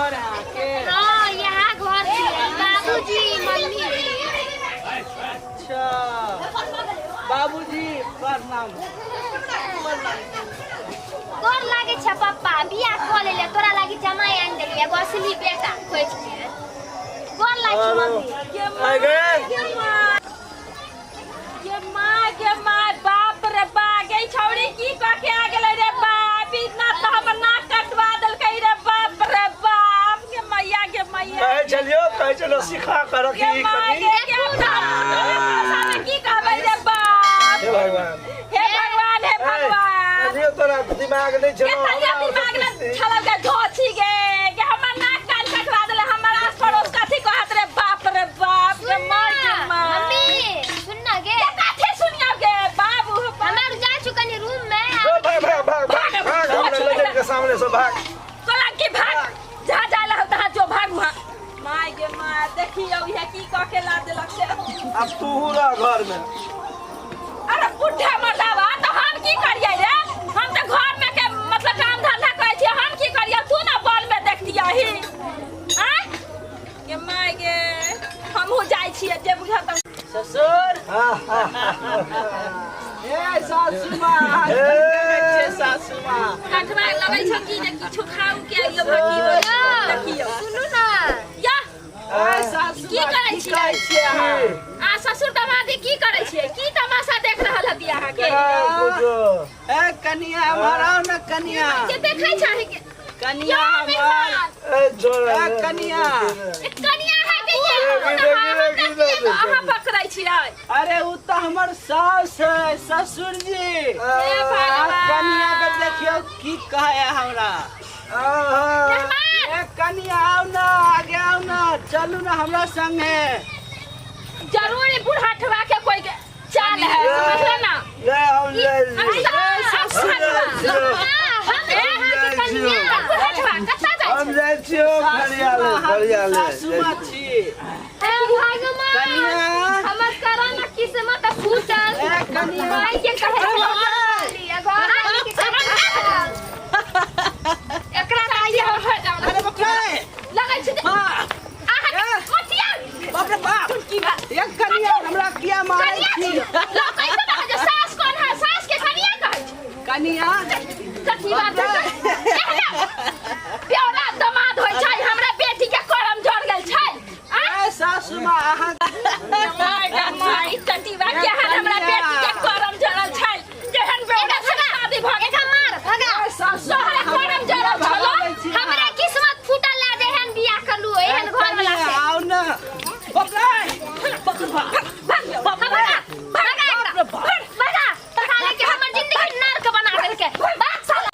घर है अहाँके? हाँ, यहाँ घर छियै, बाबूजी मम्मी जी। अच्छा, बाबूजी प्रणाम। गोर लागै छै पप्पा, बियाह कऽ लेलियै, तोरा लागी जमाई आनि देलियै, एगो असली बेटा खोजि के। गोर लागै छै मम्मी। आइ गे। गे माँ, गे माँ, बाप रे बा, गे छौड़ी की कह के आ गेलै रे बाप, इतना तऽ हमर नाक कटवा देलकै रे बाप रे बाप। गे मैया, गे मैया। कहै छलियौ, कहै छलियौ सिखा कर गे रखी माँ कनी। गे, गे अपना भाषामे की कहबै रे बाप। हे भगवान। हे भगवान, हे भगवान। कहियो तोरा दिमाग नहि गे छलौ। तैया दिमाग ने छलौ गे धोछी गे, गे हमर नाक कान कटवा देले, हमर आस पड़ोस कथी कहत रे बाप रे बाप। गे सुन माँ, गे ना माँ। मम्मी, सुन ना गे। गे कथी सुनियौ गे बाबू? हमरा जा छु कनी रूम में। जो, भाग भाग भाग भाग भाग, हमरा नजर के सामने से भाग। सोलंकी भाग, जहाँ जाय ला तहाँ जो, भाग वहाँ। माय गे माय, देखियौ इहे की कह के ला देलक से। अब तू रह घर में। अरे बुढ़ा मर्दावा, तो हम की करियै रे? हम तऽ घर में के मतलब काम धंधा करै छियै, हम की करियै? तू ना बन में देखतियही आँय। गे माय गे, हमहूँ जाइ छियै जे बुझत। ससुर। हाँ, हाँ, ए सासू माँ, अहाँ की देखै छियै सासू माँ? कठवा लगै छौ की जे किछु खाउ के आइयो भागी हो। देखियौ। सुनू ना। या। ए सासू की माँ, करै की छियै? कहै छियै अहाँ? आ ससुर दमादी की करै छियै? की तमाशा देख रहल हती अहाँके? बुझो। ए कनिया, हमर आउ ने कनिया। के देखै छही के? कनिया यो हमर। मेहमान। ए छोड़। ए कनिया। ए कनिया है के ये? देखी, देखी, देखी, देखी। अहाँ पकड़ै छियै? अरे उ तऽ हमर सास है ससुर जी। हे आ भगवान। कनिया के देखियौ की कहै है हमरा। मेहमान। ए कनिया, आउ ने, आगे आउ ने, चलू ने हमरा संगे। जरूर ई बूढ़ा ठवा के कोई के चाल है, समझले ना? ले हम ले। हम सास हम हम अहाँके कनिया। बूढ़ा ठवा कतऽ जाइ हम जाइ छियौ घड़ियाले, घड़ियाले। सासू माँ छी। हे भगवान। कनिया। हमर करम किस्मत फूटल। ए कनिया। भाई के कहे अरे बाप रे। घर वाली के कहे। एकरा चाहिए हम हो जाओ। अरे बाप रे। लगै छै जे हाँ। अहाँके ए। मटिया। बाप रे बाप। की बात? ए कनिया, हमरा किया मारै कनिया छी? छी लोक ऐसे कहै छै, सास कोन है? सास के कनिया कहै छै। कनिया। कथी बात है? प्योरा दमाद होइ छै, हमरा बेटी के करम जड़ गेल छै। ए सासू माँ, अहाँ माय गे माय, कथी बात? केहन हमरा बेटी के करम जड़ल छै, केहन बेटा से शादी भऽ गेल। एकरा मार भगा। ए सासू माँ, तोहरा हमरा करम किया जड़ल छलो? भगाबै छी अहाँ? हमरा किस्मत फूटल ला जे एहन बियाह करलू, एहन घर वाला कनिया, से। आउ ने। बाप रे। बाप रे बाप। भाग भगा भगा एकरा, भगा। साले के हमर जिंदगी नर्क बना देलकै, बाप साला।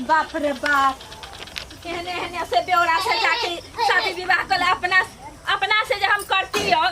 बाप रे बाप, एहने एहने से बेवड़ा से जाके शादी विवाह कर, अपना अपना से जे हम करती हो।